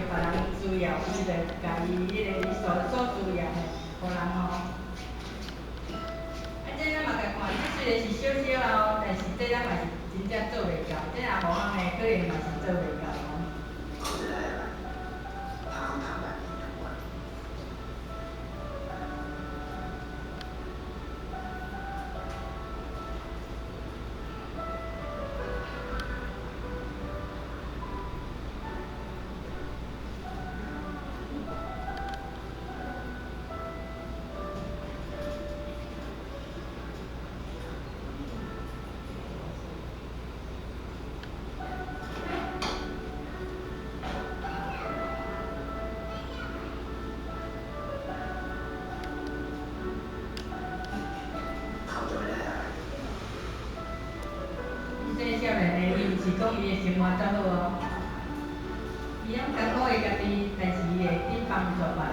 別人需要，伊就共伊彼个伊所需要的，予人吼。啊，這咱嘛共看，這雖然是小小哦，但是這咱嘛是真正做袂到，這若無通的，可能嘛是做袂到哦。 来，汤汤来，這少年的，伊毋是講伊的生活足好哦，伊攏艱苦的家己，但是伊會去幫助別人。